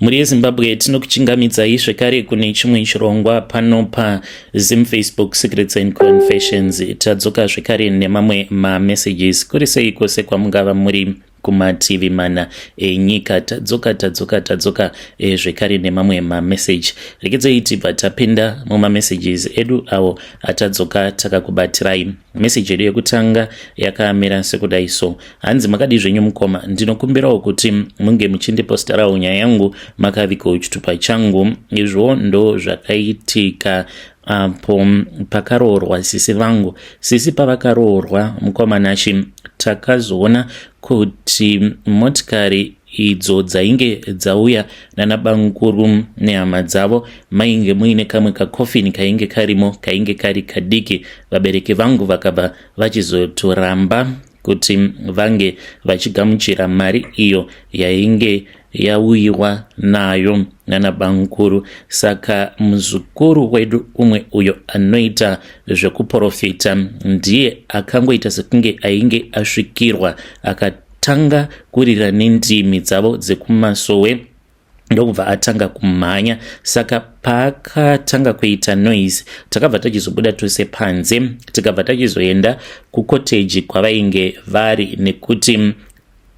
Mhuri yeZimbabwe, tinokuchingamidzai zvekare kune chimwe chirongwa pano paZim Facebook Secrets and Confessions. Tadzoka zvekare nemamwe mamessages. Kuri sei kwose kwamungava muri kumativi mana enyika? Tadzoka, tadzoka, tadzoka zvekare nemamwe mamessage. Regedzei tibva tapinda mumamessages edu awo atadzoka takakubatirai. Message yedu yekutanga yakamira sekudai so. Hanzi, "Makadii zvenyu mukoma? Ndinokumbirawo kuti munge muchindipostarawo nyaya yangu makavigawo chitupa changu. Izvo ndo zvakaitika apo pakaroorwa sisi vangu. Sisi pavakaroorwa, mukoma Nashi, takazoona kuti motikari idzo dzainge dzauya nanabamukuru nehama dzavo, mainge muine kamwe kakofini kainge karimo, kainge kari kadiki. Vabereki vangu vakabva vachizotoramba kuti vange vachigamuchira mari iyo yainge yauyiwa nayo nanabamukuru. Saka muzukuru wedu umwe uyo anoita zvekuprofita ndiye akangoita sekunge ainge asvikirwa, akatanga kurira nendimi dzavo dzekumasowe, ndokubva atanga kumhanya. Saka paakatanga kuita noise, takabva tachizobuda tose panze, tikabva tachizoenda kucottage kwavainge vari, nekuti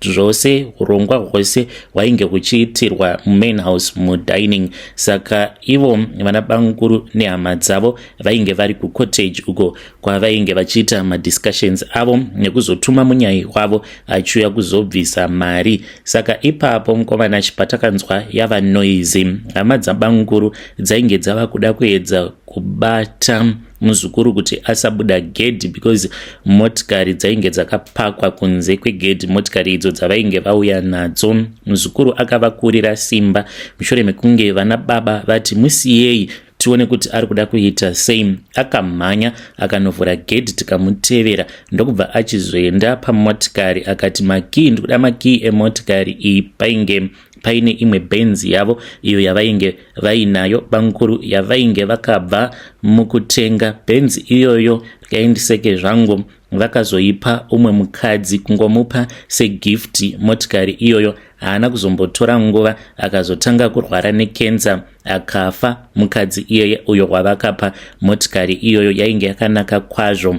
zvose urongwa hwose hwainge huchiitirwa mumain house mudining. Saka ivo vana bamukuru nehama dzavo vainge vari kucottage uko kwavainge vachiita madiscussions avo nekuzotuma munyai wavo achiuya kuzobvisa mari. Saka ipapo, mukoma Nashi, patakanzwa yava noise, hama dzabamukuru dzainge dzava kuda kuedza kubata muzukuru kuti asabuda gedhi, because motikari dzainge dzakapakwa kunze kwegedhi, motikari idzo dzavainge vauya nadzo. Muzukuru akavakurira simba mushure mekunge vana baba vati, 'Musiyei tione kuti ari kuda kuita sei.' Akamhanya akanovhura gedhi, tikamutevera, ndokubva achizoenda pamotikari akati, 'Makii, ndikuda makii emotikari iyi.' Painge paine imwe Benz yavo iyo yavainge vainayo bamukuru, yavainge vakabva mukutenga. Benz iyoyo, kaindiseke zvangu, vakazoipa umwe mukadzi, kungomupa segift motikari iyoyo. Haana kuzombotora nguva, akazotanga kurwara nekensa, akafa mukadzi iyeye uyo wavakapa motikari iyoyo. Yainge yakanaka kwazvo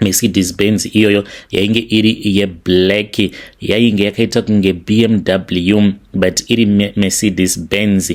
Mercedes Benz iyoyo, yainge iri yeblack, yainge yakaita kunge BMW but iri Mercedes Benz.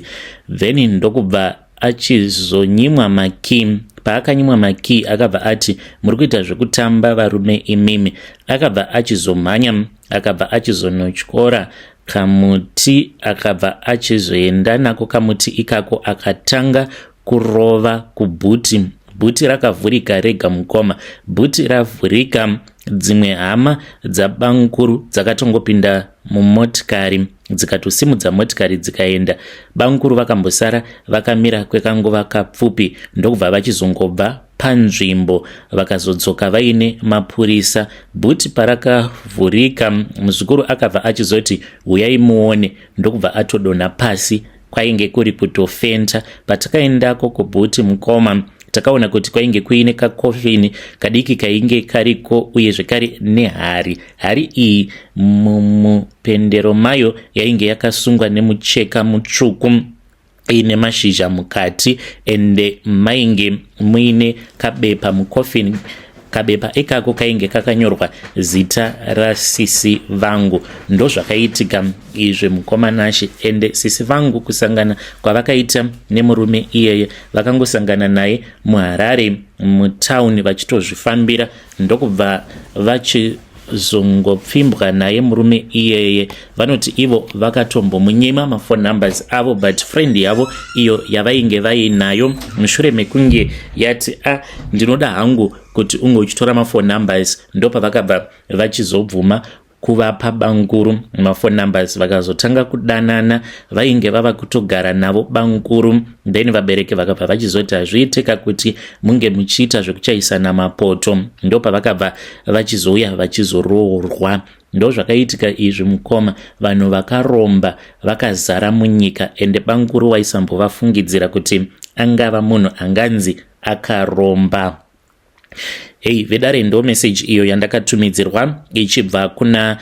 Then ndokubva achizonyimwa makey. Paakanyimwa makey, akabva ati, 'Muri kuita zvekutamba, varume imimi.' Akabva achizomhanya, akabva achizonotyora kamuti, akabva achizoenda nako kamuti ikako, akatanga kurova kuboot. Bhuti rakavhurika rega, mukoma. Bhuti ravhurika, dzimwe hama dzabamukuru dzakatongopinda mumotikari, dzikatosimudza motikari dzikaenda. Bamukuru vakambosara vakamira kwekanguva kapfupi, ndokubva vachizongobva panzvimbo, vakazodzoka vaine mapurisa. Bhuti parakavhurika, muzukuru akabva achizoti, 'Uyai muone,' ndokubva atodonha pasi, kwainge kuri kutofenta. Patakaendako kubhuti, mukoma, takaona kuti kwainge kuine kakofini kadiki kainge kariko, uye zvekare nehari. Hari iyi mumupendero mayo yainge yakasungwa nemucheka mutsvuku ine mashizha mukati, ende mainge muine kabepa mukofini. Kabepa ikako kainge kakanyorwa zita rasisi vangu. Ndozvakaitika izvi, mukoma Nashi. Ende sisi vangu, kusangana kwavakaita nemurume iyeye, vakangosangana naye muHarare mutauni vachitozvifambira, ndokubva vachizongopfimbwa naye murume iyeye. Vanoti ivo vakatombomunyima maphone numbers avo, but friend yavo iyo yavainge vainayo, mushure mekunge yati, "A, ndinoda hangu kuti unge uchitora maphone numbers," ndopavakabva vachizobvuma kuvapa bamukuru maphone numbers. Vakazotanga kudanana, vainge vava kutogara navo bamukuru. Then vabereki vakabva vachizoti, "Hazviitika kuti munge muchiita zvekuchaisana mapoto." Ndopavakabva vachizouya vachizoroorwa. Ndo zvakaitika izvi, mukoma. Vanhu vakaromba vakazara munyika, ende bamukuru waisambovafungidzira kuti angava munhu anganzi akaromba. Hei vedare, ndo message iyo yandakatumidzirwa ichibva kuna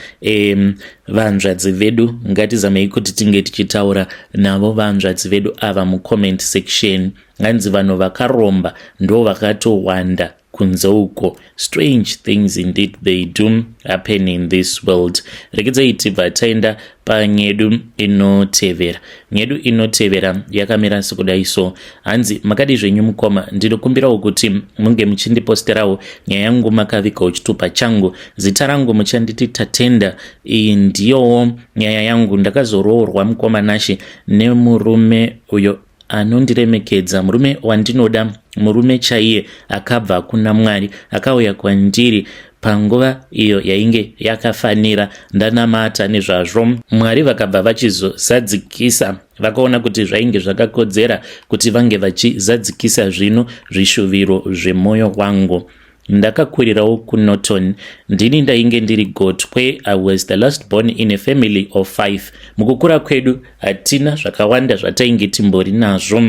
vanzvadzi vedu. Ngatizamei kuti tinge tichitaura navo vanzvadzi vedu ava mucomment section. Hanzi vanhu vakaromba ndo vakatowanda kunze uko. Strange things indeed, they do happen in this world. Rekedzai tibva taenda panyedu inotevera. Nyedu inotevera yakamira sekudai so. Hanzi, "Makadi zvenyu mukoma? Ndinokumbirawo kuti munge muchindiposterawo nyaya yangu makavigawo chitupa changu. Zita rangu muchanditi Tatenda. Iyi ndiyowo nyaya yangu. Ndakazoroorwa, mukoma Nashe, nemurume uyo anondiremekedza, murume wandinoda, murume chaiye akabva kuna Mwari, akauya kwandiri panguva iyo yainge yakafanira. Ndanamata nezvazvo, Mwari vakabva vachizozadzikisa, vakaona kuti zvainge zvakakodzera kuti vange vachizadzikisa zvino zvishuviro zvemwoyo wangu. Ndakakurirawo kuNorton. Ndini ndainge ndiri gotwe. I was the last born in a family of five. Mukukura kwedu hatina zvakawanda zvatainge timbori nazvo.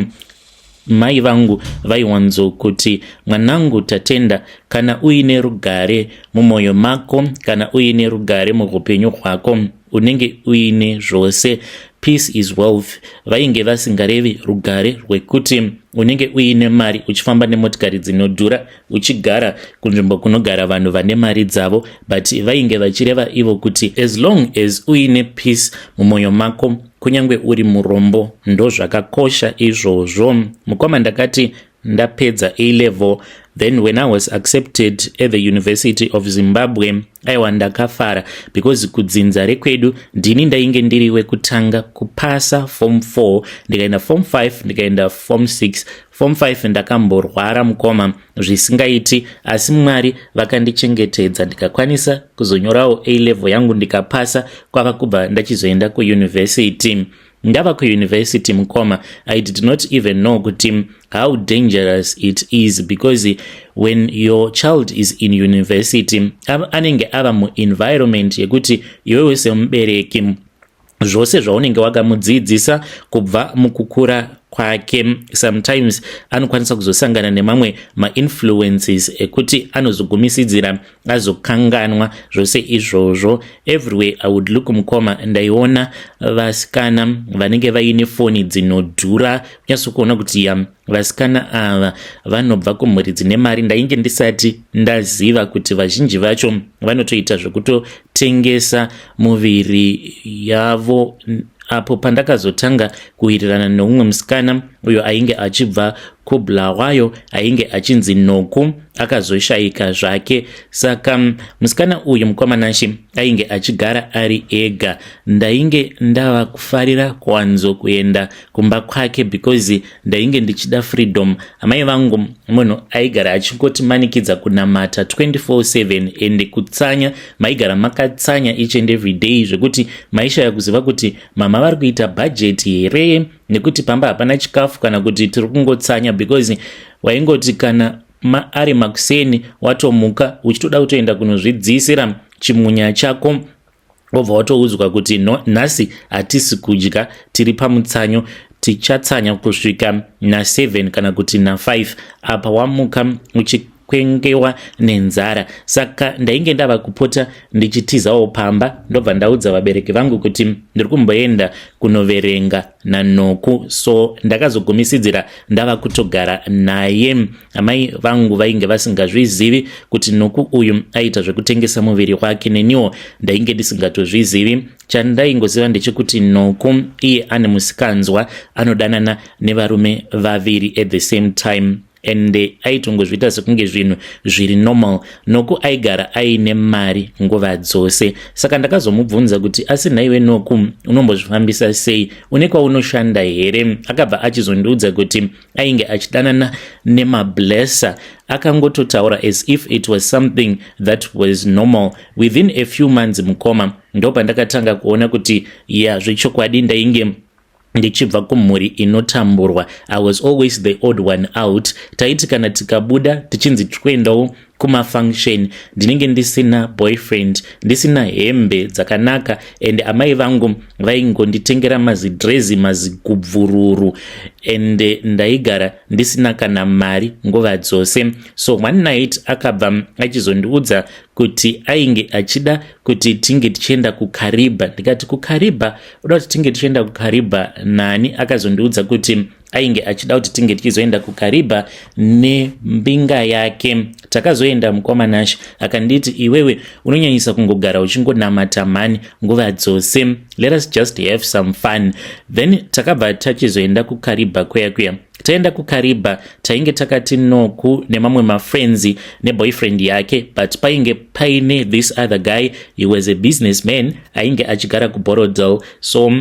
Mai vangu vaiwanzokuti, 'Mwanangu Tatenda, kana uine rugare mumwoyo mako, kana uine rugare muupenyu hwako, unenge uine zvose. Peace is wealth.' Vainge vasingarevi rugare rwekuti unenge uine mari, uchifamba nemotikari dzinodhura, uchigara kunzvimbo kunogara vanhu vane mari dzavo, but vainge vachireva ivo kuti as long as uine peace mumwoyo mako, kunyange uri murombo, ndo zvakakosha izvozvo. Mukoma, ndakati ndapedza A level, then when I was accepted at the University of Zimbabwe, aiwa, ndakafara because kudzinza rekwedu ndini ndainge ndiri wekutanga kupasa form 4, ndikaenda form 5, ndikaenda form 6. Form 5 ndakamborwara, mukoma, zvisingaiti, asi Mwari vakandichengetedza, ndikakwanisa kuzonyorawo A level yangu, ndikapasa, kwava kubva ndachizoenda kuuniversity. Ndava kuuniversity, mukoma, I did not even know kuti how dangerous it is, because when your child is in university, anenge ava muenvironment yekuti iwewe semubereki, zvose zvaunenge wakamudzidzisa kubva mukukura kwake, sometimes anokwanisa kuzosangana nemamwe mainfluences ekuti anozogumisidzira azokanganwa zvose izvozvo. Everywhere I would look, mukoma, ndaiona vasikana vanenge vaine foni dzinodhura, kunyatsokuona kuti ya, vasikana ava vanobva kumhuri dzine mari. Ndainge ndisati ndaziva kuti vazhinji vacho vanotoita zvekutotengesa muviri yavo. Apo pandakazotanga kuwirirana neumwe musikana uyo ainge achibva kuBulawayo, ainge achinzi Noku, akazoshayika zvake. Saka musikana uyu, mukoma Nashe, ainge achigara ari ega. Ndainge ndava kufarira kuwanzo kuenda kumba kwake because ndainge ndichida freedom. Amai vangu munhu aigara achingotimanikidza kunamata 24/7 and kutsanya. Maigara makatsanya each and every day, zvekuti maishaya kuziva kuti mama vari kuita bhajeti here nekuti pamba hapana chikafu, kana kuti tiri kungotsanya, because waingoti kana ari makuseni watomuka uchitoda kutoenda kunozvidziisira chimunya chako, wobva watoudzwa kuti no, nhasi hatisi kudya, tiri pamutsanyo, tichatsanya kusvika na7 kana kuti na5. Apa wamuka uchikwengewa nenzara. Saka ndainge ndava kupota ndichitizawo pamba, ndobva ndaudza vabereki vangu kuti ndiri kumboenda kunoverenga naNoku. So ndakazogumisidzira ndava kutogara naye. Amai vangu vainge vasingazvizivi kuti Noku uyu aita zvekutengesa muviri wake. Neniwo ndainge ndisingatozvizivi. Chandaingoziva ndechekuti Noku iye ane musikanzwa, anodanana nevarume vaviri at the same time, and aitongozviita sekunge zvinhu zviri normal. Noku aigara aine mari nguva dzose. Saka ndakazomubvunza kuti, 'Asi nhaiwe Noku, unombozvifambisa sei? Une kwaunoshanda here?' Akabva achizondiudza kuti ainge achidanana nemablesser. Akangototaura as if it was something that was normal. Within a few months, mukoma, ndo pandakatanga kuona kuti ya, zvechokwadi ndainge ndichibva kumhuri inotamburwa. I was always the odd one out. Taiti kana tikabuda tichinzi tikuendawo Kumafunction ndinenge ndisina boyfriend, ndisina hembe dzakanaka, and amai vangu vaingonditengera mazidrezi mazigubvururu, and ndaigara ndisina kana mari nguva dzose. So one night akabva achizondiudza kuti ainge achida kuti tinge tichienda kuKaribha. Ndikati, "KuKaribha? Uda kuti tinge tichienda kuKaribha nani?" Akazondiudza kuti ainge achida kuti tinge tichizoenda kuKaribha nembinga yake. Takazoenda, mukoma Nash. Akanditi, "Iwewe unonyanyisa kungogara uchingonamata mhani nguva dzose. Let us just have some fun." Then takabva tachizoenda kuKaribha kuya kuya. Taenda kuKaribha, tainge takati Noku nemamwe mafriends neboyfriend yake, but painge paine this other guy. He was a businessman ainge achigara kuBorrowdale. So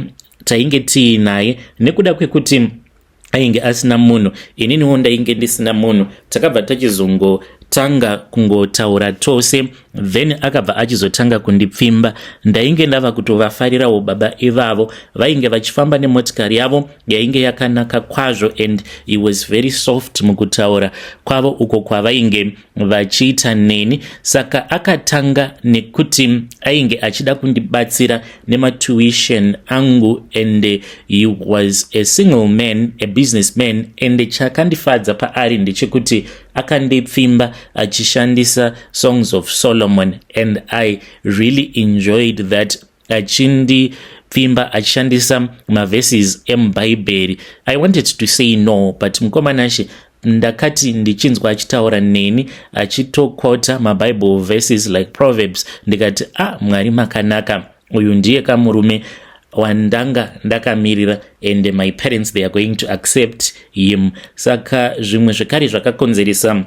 tainge tiinaye. Nekuda kwekuti ainge asina munhu, ininiwo ndainge ndisina munhu, takabva tachizongotanga kungotaura tose. Then akabva achizotanga kundipfimba. Ndainge ndava kutovafarirawo baba ivavo. Vainge vachifamba nemotikari yavo yainge yakanaka kwazvo, and he was very soft mukutaura kwavo uko kwavainge vachiita neni. Saka akatanga nekuti ainge achida kundibatsira nematuition angu, and he was a single man, a businessman. And chakandifadza paari ndechekuti akandipfimba achishandisa Songs of Solomon, and I really enjoyed that. Achindipfimba achishandisa maverses emubhaibheri. I wanted to say no, but mukoma Nashe, ndakati ndichinzwa achitaura neni achitoquota mabible verses like Proverbs, ndikati, "A ah, Mwari makanaka. Uyu ndiye kamurume wandanga ndakamirira, and my parents, they are going to accept him." Saka zvimwe zvekare zvakakonzeresa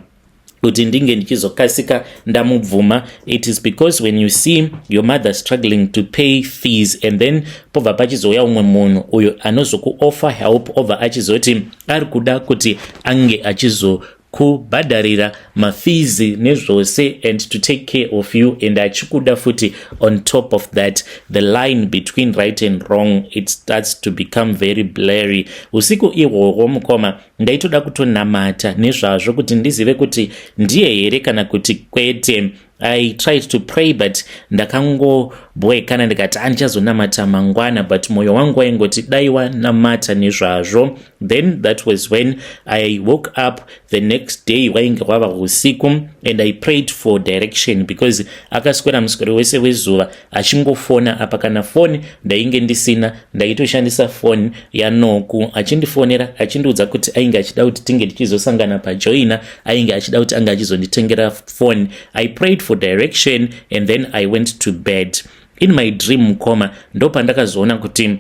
kuti ndinge ndichizokasika ndamubvuma, it is because when you see your mother struggling to pay fees, and then pobva pachizouya umwe munhu uyo anozokuoffer help, obva achizoti ari kuda kuti ange achizo kubhadharira mafees nezvose and to take care of you, and achikuda futi on top of that, the line between right and wrong, it starts to become very blurry. Usiku ihwohwo, mukoma, ndaitoda kutonamata nezvazvo kuti ndizive kuti ndiye here kana kuti kwete. I tried to pray, but ndakangobwekana. Ndikati, "Andichazonamata mangwana," but mwoyo wangu waingoti, "Dai wanamata nezvazvo." Then that was when I woke up the next day. Wainge wava usiku, and I prayed for direction because akaswera muswero wese wezuva achingofona. Apa kana foni ndainge ndisina, ndaitoshandisa foni yaNoku. Achindifonera achindiudza kuti ainge achida kuti tinge tichizosangana pajoina, ainge achida kuti ange achizonditengera foni. I prayed for direction and then I went to bed. In my dream, mukoma, ndopandakazoona kuti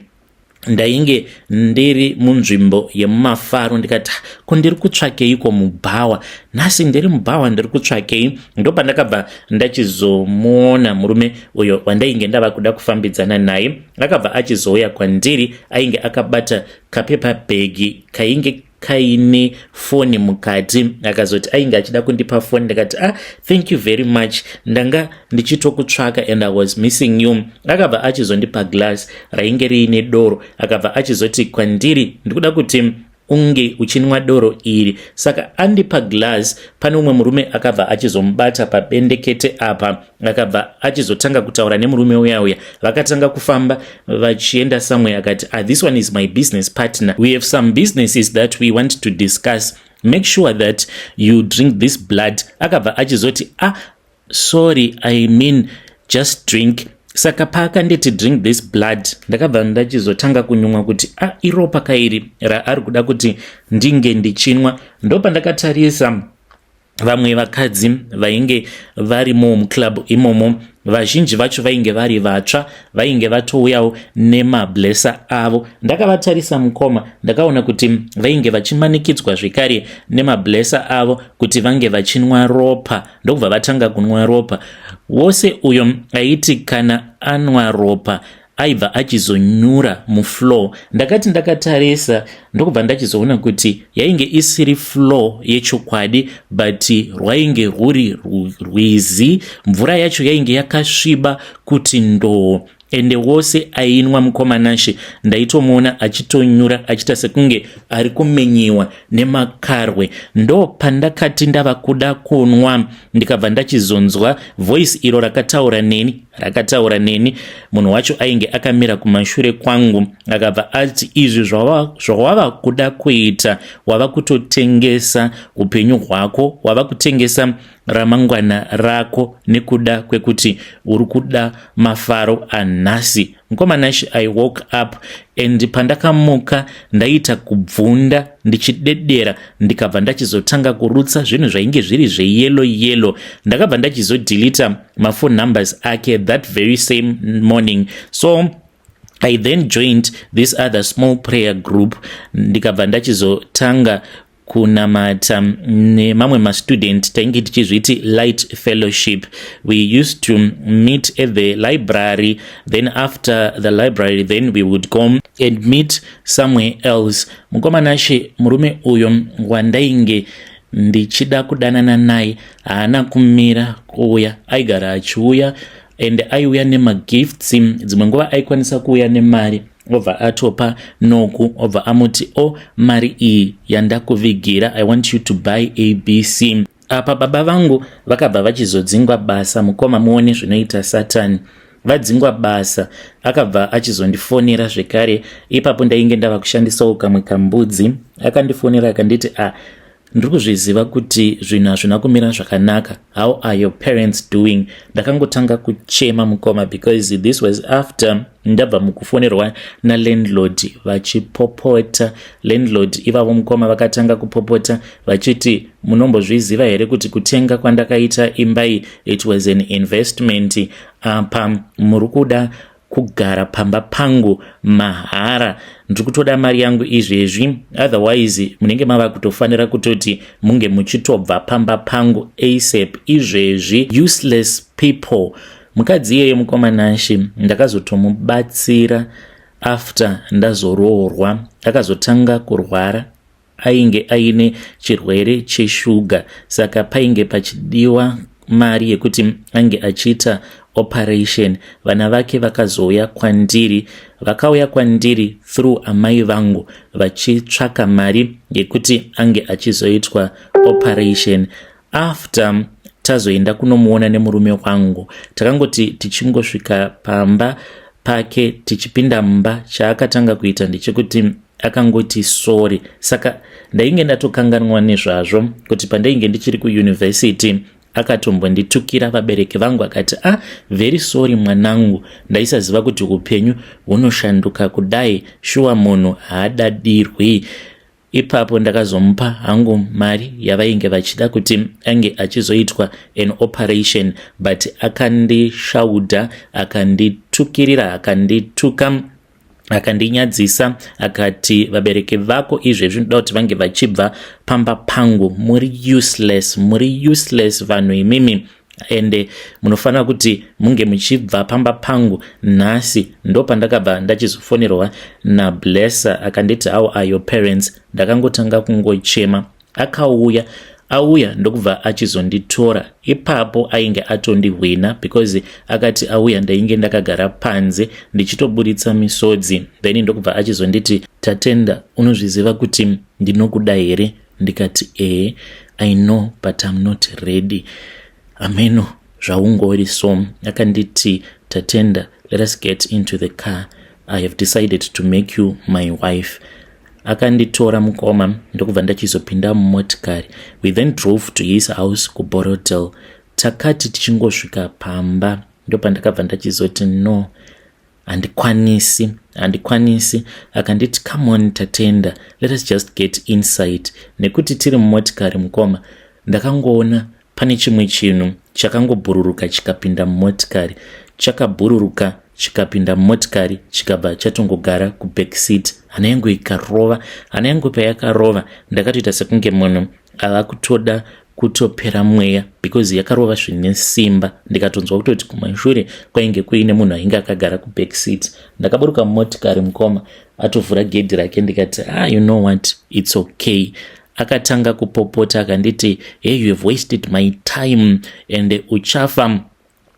ndainge ndiri munzvimbo yemumafaro. Ndikati, "Ko ndiri kutsvakeiko mubhawa nhasi? Ndiri mubhawa, ndiri kutsvakei?" Ndopandakabva ndachizomuona murume uyo wandainge ndava kuda kufambidzana naye. Akabva achizouya kwandiri. Ainge akabata kapaper bag kainge kaine foni mukati. Akazoti ainge achida kundipa foni. Ndikati, "Ah, thank you very much. Ndanga ndichitokutsvaka and I was missing you." Akabva achizondipa glass rainge riine doro. Akabva achizoti kwandiri, "Ndikuda kuti unge uchinwa doro iri." Saka andipa glass, pane umwe murume akabva achizomubata pabendekete apa. Akabva achizotanga kutaura nemurume uya uya. Vakatanga kufamba vachienda somewhere. Akati, "Ah, this one is my business partner. We have some businesses that we want to discuss. Make sure that you drink this blood." Akabva achizoti, "Ah, sorry, I mean, just drink." Saka paakanditi, "Drink this blood," ndakabva ndachizotanga kunyumwa kuti, "A ah, iropa kairi raari kuda kuti ndinge ndichinwa." Ndopandakatarisa vamwe vakadzi vainge varimo muclub imomo. Vazhinji vacho vainge vari vatsva, vainge vatouyawo nemablesser avo. Ndakavatarisa, mukoma, ndakaona kuti vainge vachimanikidzwa zvekare nemablesser avo kuti vange vachinwa ropa. Ndokubva vatanga kunwa ropa. Wose uyo aiti kana anwa ropa aibva achizonyura mufloor. Ndakati ndakatarisa, ndokubva ndachizoona kuti yainge isiri floor yechokwadi, but rwainge rwuri rwizi. Mvura yacho yainge yakasviba kuti ndoo. Ende wose ainwa, mukoma Nashe, ndaitomuona achitonyura, achiita sekunge ari kumenyiwa nemakarwe. Ndo pandakati ndava kuda kunwa, ndikabva ndachizonzwa voice iro rakataura neni. Rakataura neni, munhu wacho ainge akamira kumashure kwangu. Akabva ati, "Izvi zvawava kuda kuita, wava kutotengesa upenyu hwako, wava kutengesa ramangwana rako nekuda kwekuti uri kuda mafaro anhasi." Mukoma Nashe, I woke up and pandakamuka ndaita kubvunda ndichidedera, ndikabva ndachizotanga kurutsa zvinhu zvainge zviri zveyellow yellow. Ndakabva ndachizodhilita maphone numbers ake that very same morning. So I then joined this other small prayer group, ndikabva ndachizotanga kunamata nemamwe mastudent. Tainge tichizviti Light Fellowship. We used to meet at the library, then after the library, then we would go and meet somewhere else. Mukoma Nashe, murume uyo wandainge ndichida kudanana naye haana kumira kuuya. Aigara achiuya and aiuya nemagifts. Dzimwe nguva aikwanisa kuuya nemari, obva atopa Noku, obva amuti, "O, oh, mari iyi yandakuvigira, I want you to buy ABC." Apa baba vangu vakabva vachizodzingwa basa. Mukoma, muone zvinoita Satani. Vadzingwa basa, akabva achizondifonera zvekare. Ipapo ndainge ndava kushandisawo kamwe kambudzi. Akandifonera akanditi, "A ah, ndiri kuzviziva kuti zvinhu hazvina kumira zvakanaka. How are your parents doing?" Ndakangotanga kuchema, mukoma, because this was after ndabva mukufonerwa nalandlord vachipopota. Landlord ivavo, mukoma, vakatanga kupopota vachiti, "Munombozviziva here kuti kutenga kwandakaita imba iyi, it was an investment? Apa muri kuda kugara pamba pangu mahara. Ndiri kutoda mari yangu izvezvi, otherwise munenge mava kutofanira kutoti munge muchitobva pamba pangu ASAP izvezvi. Useless people." Mukadzi iyeye, mukoma Nashe, ndakazotomubatsira after ndazoroorwa. Akazotanga kurwara, ainge aine chirwere cheshuga, saka painge pachidiwa mari yekuti ange achiita operation. Vana vake vakazouya kwandiri, vakauya kwandiri through amai vangu, vachitsvaka mari yekuti ange achizoitwa operation. After tazoenda kunomuona nemurume wangu, takangoti tichingosvika pamba pake, tichipinda mumba, chaakatanga kuita ndechekuti akangoti, "Sorry." Saka ndainge ndatokanganwa nezvazvo kuti pandainge ndichiri kuyunivhesiti akatombonditukira vabereki vangu. Akati, "Ah, very sorry mwanangu, ndaisaziva kuti upenyu hunoshanduka kudai. Shuwa munhu haadadirwi." Ipapo ndakazomupa hangu mari yavainge vachida kuti ange achizoitwa an operation, but akandishaudha, akanditukirira, akandituka, akandinyadzisa. Akati, "Vabereki vako izvezvi ndoda kuti vange vachibva pamba pangu. Muri useless, muri useless vanhu imimi, ende munofanira kuti munge muchibva pamba pangu nhasi." Ndo pandakabva ndachizofonerwa naBlesser, akanditi, "How are your parents?" Ndakangotanga kungochema. Akauya, auya ndokubva achizonditora. Ipapo ainge atondihwina because akati auya ndainge ndakagara panze ndichitoburitsa misodzi. Then ndokubva achizonditi, "Tatenda, unozviziva kuti ndinokuda here?" Ndikati, "Ehe, I know, but I'm not ready. Ameno zvaungori." So akanditi, "Tatenda, let us get into the car. I have decided to make you my wife." Akanditora, mukoma, ndokubva ndachizopinda mumotikari. We then drove to his house kuBorrowdale. Takati tichingosvika pamba, ndopandakabva ndachizoti, "No, handikwanisi, handikwanisi." Akanditi, "Come on, Tatenda, let us just get inside." Nekuti tiri mumotikari, mukoma, ndakangoona pane chimwe chinhu chakangobhururuka chikapinda mumotikari. Chakabhururuka chikapinda mumotikari, chikabva chatongogara kuback seat. Hana yangu ikarova. Hana yangu payakarova, ndakatoita sekunge munhu ava kutoda kutopera mweya because yakarova zvine simba. Ndikatonzwa kutoti kumashure kwainge kuine munhu ainge akagara kuback seat. Ndakaburuka mumotikari, mukoma, atovhura gedhi rake. Ndikati, "Ah, you know what, it's okay." Akatanga kupopota, akanditi, "Hey, you have wasted my time and uchafa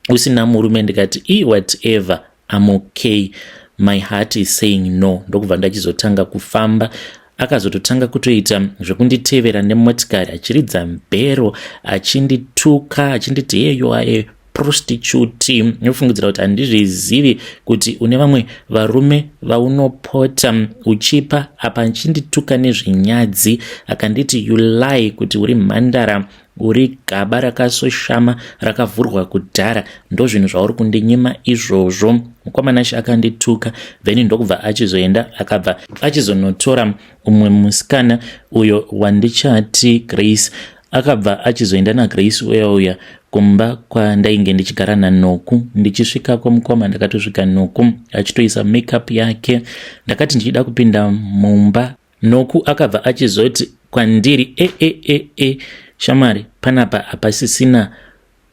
usina murume." Ndikati, "I whatever." I'm okay, my heart is saying no." Ndokubva ndachizotanga kufamba. Akazototanga kutoita zvekunditevera nemotikari, achiridza mbero, achindituka, achinditi, "Hey, you are a prostitute. Nofungidzira kuti handizvizivi kuti une vamwe varume vaunopota uchipa apa." Achindituka nezvinyadzi, akanditi, "You lie kuti uri mhandara, uri gaba rakasoshama, rakavhurwa kudhara. Ndo zvinhu zvauri kundinyima izvozvo." Mukomanashi akandituka, then ndokubva achizoenda, akabva achizonotora umwe musikana uyo wandichati Grace. Akabva achizoenda naGrace uya uya kumba kwandainge ndichigara naNoku. Ndichisvikako mukoma, ndakatosvika Noku achitoisa makeup yake. Ndakati ndichida kupinda mumba, Noku akabva achizoti kwandiri, "E e e e, shamwari, panapa hapasisina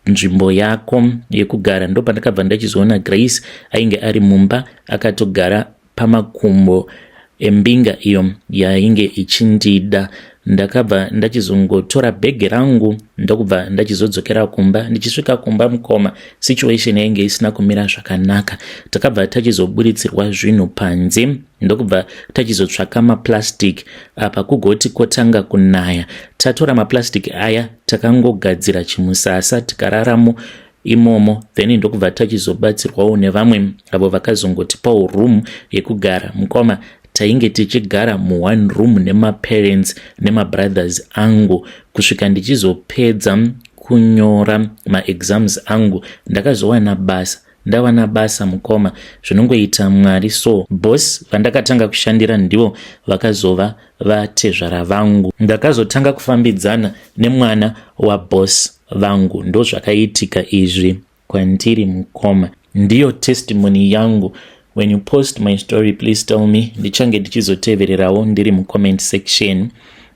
nzvimbo yako yekugara." Ndo pandakabva ndachizoona Grace ainge ari mumba, akatogara pamakumbo embinga iyo yainge ichindida. Ndakabva ndachizongotora bhegi rangu, ndokubva ndachizodzokera kumba. Ndichisvika kumba mukoma, situation yainge isina kumira zvakanaka. Takabva tachizoburitsirwa zvinhu panze, ndokubva tachizotsvaka maplastic. Apa kugoti kwotanga kunaya. Tatora maplastic aya, takangogadzira chimusasa, tikararamo imomo. Then ndokubva tachizobatsirwawo nevamwe avo vakazongotipawo room yekugara. Mukoma, tainge tichigara muone room nemaparents nemabrothers angu kusvika ndichizopedza kunyora maexams angu. Ndakazowana basa. Ndawana basa mukoma, zvinongoita Mwari. So boss vandakatanga kushandira ndivo vakazova vatezvara vangu. Ndakazotanga kufambidzana nemwana waboss vangu. Ndo zvakaitika izvi kwandiri mukoma. Ndiyo testimony yangu. When you post my story, please tell me. Ndichange ndichizotevererawo ndiri mucomment section.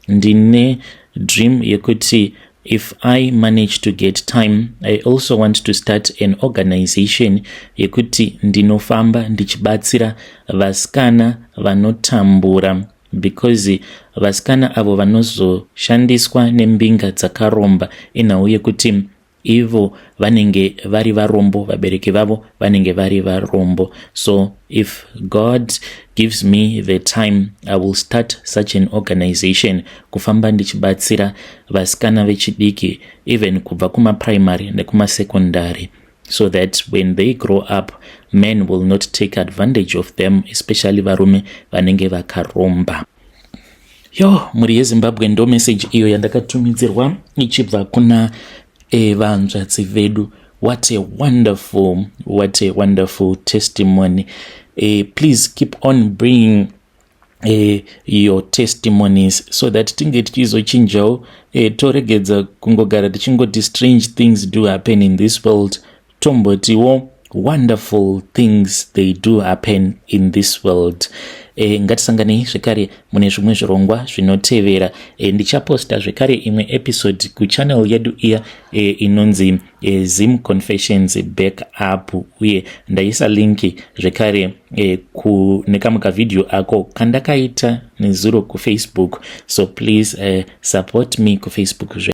Ndine dream yekuti if I manage to get time, I also want to start an organization yekuti ndinofamba ndichibatsira vasikana vanotambura, because vasikana avo vanozoshandiswa nembinga dzakaromba inhau yekuti ivo vanenge vari varombo, vabereki vavo vanenge vari varombo. So if God gives me the time, I will start such an organization, kufamba ndichibatsira vasikana vechidiki, even kubva kumaprimary nekumasecondary, so that when they grow up, men will not take advantage of them, especially varume vanenge vakaromba. Yo, mhuri yeZimbabwe, ndo message iyo yandakatumidzirwa ichibva kuna vanzvadzi vedu. What a wonderful, what a wonderful testimony. Please keep on bringing your testimonies so that tinge tichizochinjawo, toregedza kungogara tichingoti strange things do happen in this world, tombotiwo wonderful things, they do happen in this world. Ngatisanganei zvekare mune zvimwe zvirongwa zvinotevera. Ndichaposta zvekare imwe episode kuchannel yedu iya inonzi Zim Confessions Back Up, uye ndaisa linki zvekare kune kamwe kavhidhiyo ako kandakaita nezuro kuFacebook. So please support me kuFacebook.